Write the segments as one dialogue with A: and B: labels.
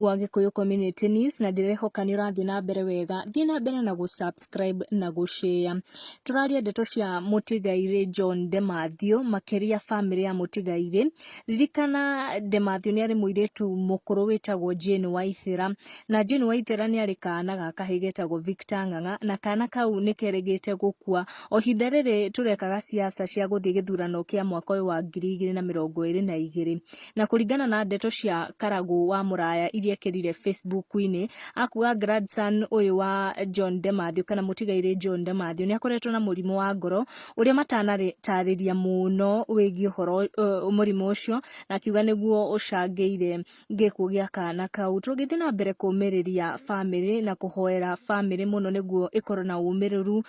A: Gwa Gĩkũyũ Community News, na ndĩrehoka nĩ ũrathiĩ na mbere wega. Thiĩ na mbere na gũ-subscribe na gũ-share. Tũraria ndeto cia mũtigairĩ John Demathew, makĩria bamĩrĩ ya mũtigairĩ. Ririkana Demathew nĩ arĩ mũirĩtu mũkũrũ wĩtagwo Jane Waithera, na Jane Waithera nĩ arĩ kana ga kahĩĩ getagwo Victor Ng'ang'a, na kana kau nĩ kerĩgĩte gũkua. O ihinda rĩrĩ tũrekaga siasa cia gũthiĩ gĩthurano kĩa mwaka ũyũ wa 2022. Na kũringana na ndeto cia Karagũ wa Mũraya iria ekĩrire Facebook-inĩ, akuga grandson ũyũ wa John Demathew kana mũtigairĩ John Demathew nĩ akoretwo na mũrimũ wa ngoro ũrĩa matanatarĩria mũno wĩgiĩ ũhoro mũrimũ ũcio, na akiuga nĩguo ũcangĩire gĩkuũ gĩa kana kau. Tũngĩthiĩ na mbere kũmĩrĩria bamĩrĩ na kũhoera bamĩrĩ mũno nĩguo ĩkorwo na ũmĩrĩru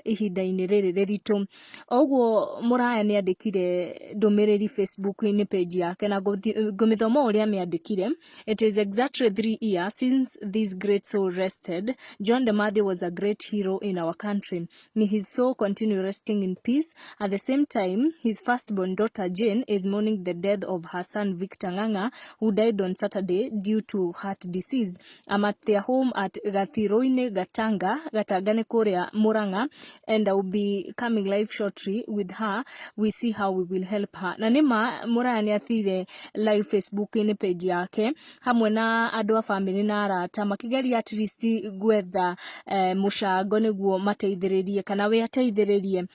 A: ihinda-inĩ rĩrĩ rĩritũ. O ũguo Mũraya nĩ andĩkire ndũmĩrĩri Facebook-inĩ page yake, na ngũmĩthoma ũrĩa amĩandĩkire. "It is exactly 3 years since this great soul rested. John DeMathew was a great hero in our country. May his soul continue resting in peace. At the same time, his firstborn daughter Jane is mourning the death of her son Victor Ng'ang'a, who died on Saturday due to heart disease. I'm at their home at Gathiroine, Gatanga," Gatanga nĩ kũrĩa Murang'a, "and I will be coming live shortly with her. We see how we will help her." Na nĩma Mũraya nĩ athire live Facebook-inĩ page yake hamwe na andũ a bamĩrĩ na arata, makĩgeria at least gwetha mũcango nĩguo mateithĩrĩrie kana we ateithĩrĩrie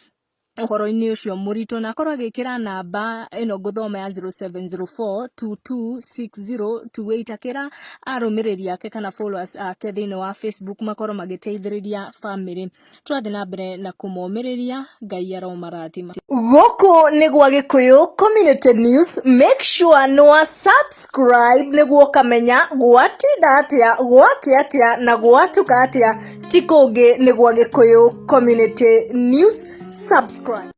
A: ũhoro-inĩ ũcio mũritũ, na akorwo agĩkĩra namba ĩno ngũthoma ya 0704226028, akĩra arũmĩrĩri ake kana followers ake thĩinĩ wa Facebook makorwo magĩteithĩrĩria bamĩrĩ. Tũrathiĩ na mbere na kũmomĩrĩria, Ngai aromarathima.
B: Gũkũ nĩ gwa Gĩkũyũ Community News. Make sure nĩ wa subscribe nĩguo ũkamenya gwatinda atĩa, gwakĩa atĩa na gwatuka atĩa. Ti kũngĩ, nĩ gwa Gĩkũyũ Community News. Subscribe.